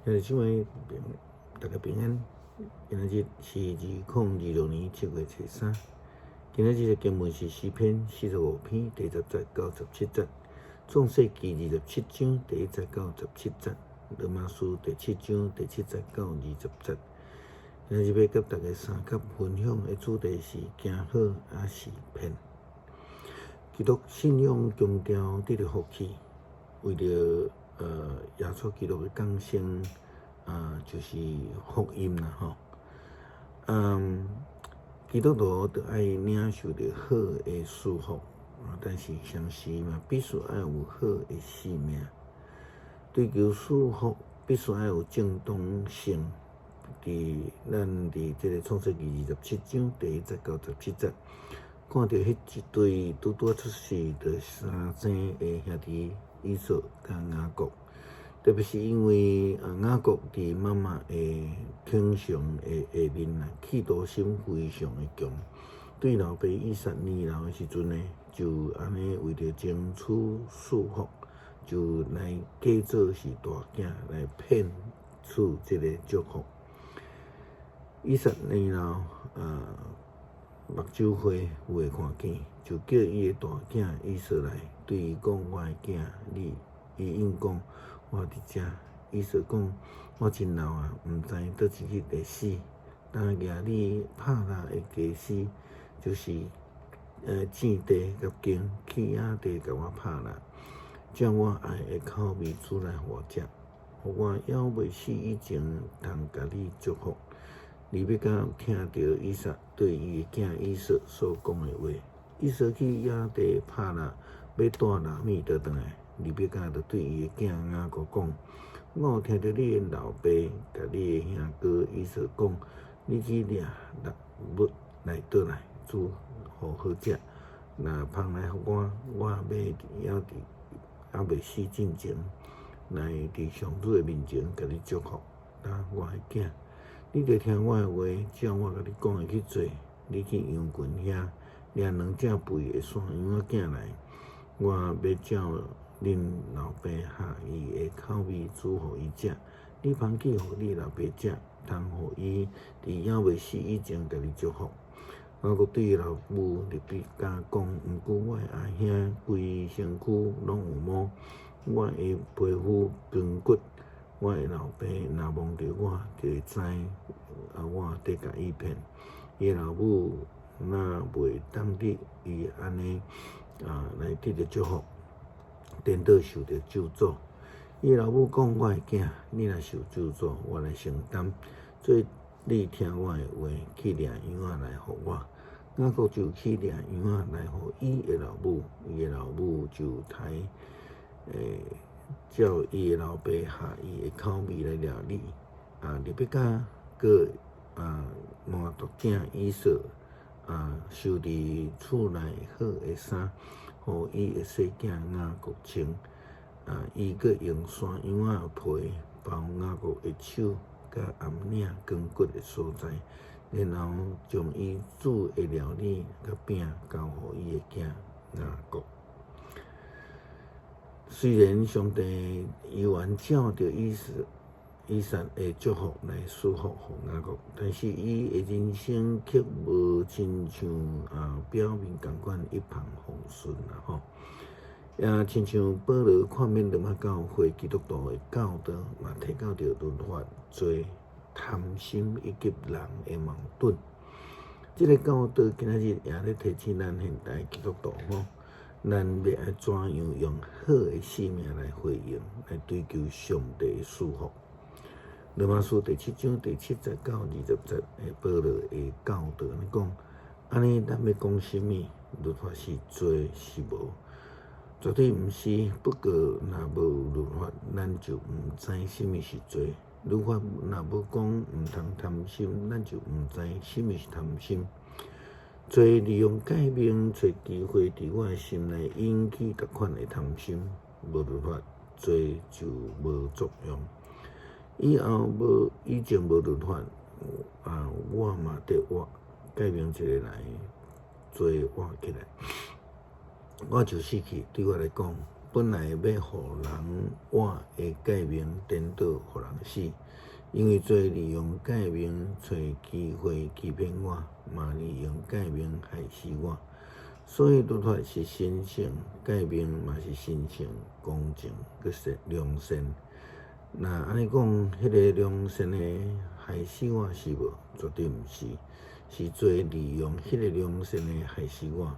兄弟姊妹，大家平安。今仔日是2026年7月初三。今仔日的經文是詩篇45篇第10節到17節，創世記27章第1節到17節，羅馬書第七章第七節到20節。今仔日欲佮大家相佮分享的主題是行好抑是騙。基督信仰強調得著福氣，為著耶穌基督的降生啊，就是福音啦吼。基督徒著愛領受著好的祝福，但是同時嘛必須愛有好的生命。追求祝福必須愛有正當性。佇咱佇這个創世記27章第1節到17節，看著彼一對拄拄仔出世就相生的兄弟以掃佮雅各。特別是因為雅各佇媽媽的寵寵的下面啊，企圖心非常的強。對老爸以撒年老的時陣呢，就按呢為著爭取祝福，就來假做是大囝來騙取這个祝福。以撒年老目睭花有會看見，就叫伊的大囝以掃來，對伊講：我的囝，你伊應講：我佇遮。以掃講：我真老啊，毋知佗一日會死。當舉你拍獵的家私，就是糋地佮弓，去野地共我拍獵，照我愛的口味煮來予我食，予我猶未死以前，通共你祝福。利百加聽著以撒對伊的囝以掃所講的話，以掃去野地拍獵，欲帶獵物倒轉來。利百加就對伊的囝雅各講：我有聽著你的老爸共你的兄哥以掃講，你去掠獵物來倒來煮予好食，若芳來予我，我欲猶未死進前，來佇上主的面前共你祝福。啊，我的囝，你著聽我的話，照我共你講的去做。你去羊群遐掠兩隻肥的山羊仔囝來，我欲照恁老爸合伊的口味煮予伊食。你芳去予你老爸食，通予伊佇猶未死以前共你祝福。雅各對伊老母利百加講：毋過我的阿兄規身軀攏有毛，我的皮膚光骨，我的老爸若摸著我，就會知我佇共伊騙。伊的老母若袂當得伊按呢來得著祝福，顛倒受著咒詛。伊老母講：我的囝，你若受咒詛，我來承擔。做你聽我的話，去掠羊仔來予我。雅各就去掠羊仔來予伊的老母，伊的老母就刣照伊的老爸合伊的口味來料理。利百加閣換大囝以掃收佇厝內好的衫，予伊的細囝雅各穿。伊閣用山羊仔皮包雅各的手佮頷領扛骨的所在，然後將伊煮的料理佮餅交予伊的囝雅各。雖然上帝猶原照著以撒的祝福來賜福予雅各，但是伊的人生卻無親像表面仝款一帆風順啦吼。也親像保羅勸勉羅馬教會基督徒的教導，嘛提到著律法、罪、貪心以及人的矛盾。這个教導今仔日也咧提醒咱現代基督徒吼，咱欲愛怎樣用好的生命來回應，來追求上帝的祝福。羅馬書第七章第七節到20節的保羅的教導，按呢講，按呢咱欲講啥物？律法是罪是無？絕對毋是。不過若無律法，咱就毋知啥物是罪。律法若無講毋通貪心，咱就毋知啥物是貪心。罪利用誡命，揣機會佇我的心內引起逐款的貪心。無律法，罪就無作用。以後無以前無律法，我嘛得活，誡命一个來，罪活起來，我就死去。對我來講，本來欲予人倚的誡命，顛倒予人死。因為罪利用誡命揣機會欺騙我，嘛利用誡命害死我。所以律法是神聖，誡命嘛是神聖、公正、閣是良善。若按呢講，彼个良善的害死我是無？絕對毋是，是罪利用彼个良善的害死我，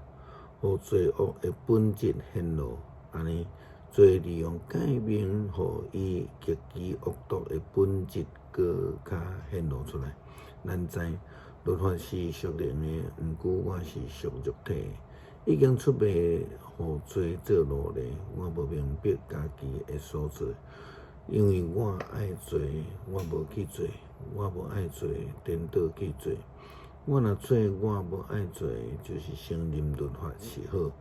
予罪惡的本質顯露。按呢，罪利用誡命，予伊極其惡毒的本質閣較顯露出來。咱知律法是屬靈的，毋過我是屬肉體的，已經出賣予罪做奴隸。我無明白家己的所做，因為我愛做，我無去做；我無愛做，顛倒去做。我若做我無愛做，就是承認律法是好。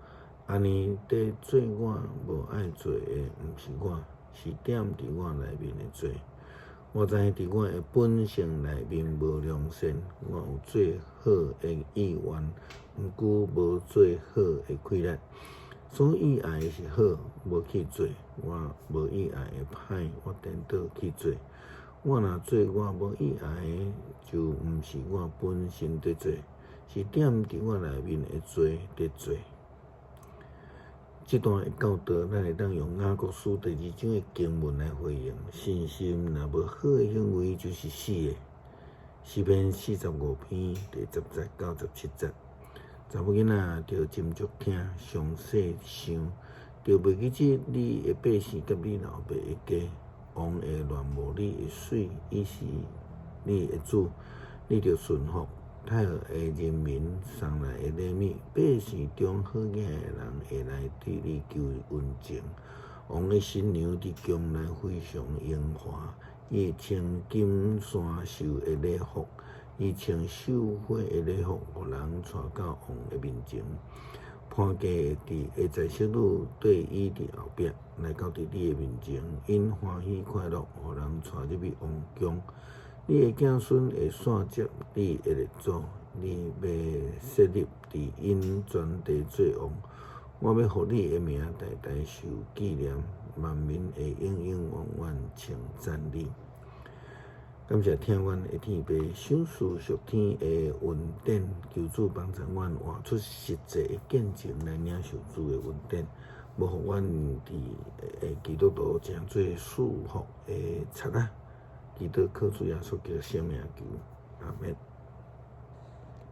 按呢，佇做我無愛做的，毋是我，是踮佇我內面的罪。我知佇我的本性內面無良善，我有做好的意願，毋過無做好的氣力。所意愛的是好，無去做；我無意愛的歹，我顛倒去做。我若做我無意愛的，就毋是我本身佇做，是踮佇我內面的罪佇做。這段的教導，咱會當用雅各書第二章的經文來回應：信心若無好的行為，就是死的。詩篇45篇第10節到17節。查某囡仔著斟酌聽，詳細想，著袂記得你的百姓佮你老爸的家，王會戀慕你的媠，伊是你的主，你著順服。太后的人民送來的禮物，百姓中好額的人會來對你求恩情。王的新娘佇宮內非常榮華，伊會穿金山繡的禮服，伊穿繡花的禮服，予人帶到王的面前。伴嫁會佇會載淑女綴伊佇後壁來到佇你的面前，𪜶歡喜快樂，予人帶入去王宮。你的子孫會紲接你的列祖，你欲設立佇𪜶全地做王。我欲予你的名代代受紀念，萬民會永永遠遠稱讚你。感謝聽阮的天父賞賜屬天的恩典，求主幫助阮活出實際的見證來領受主的恩典，無予阮佇的基督徒成做束縛的賊仔。祈禱靠主耶穌基督聖名求，阿們。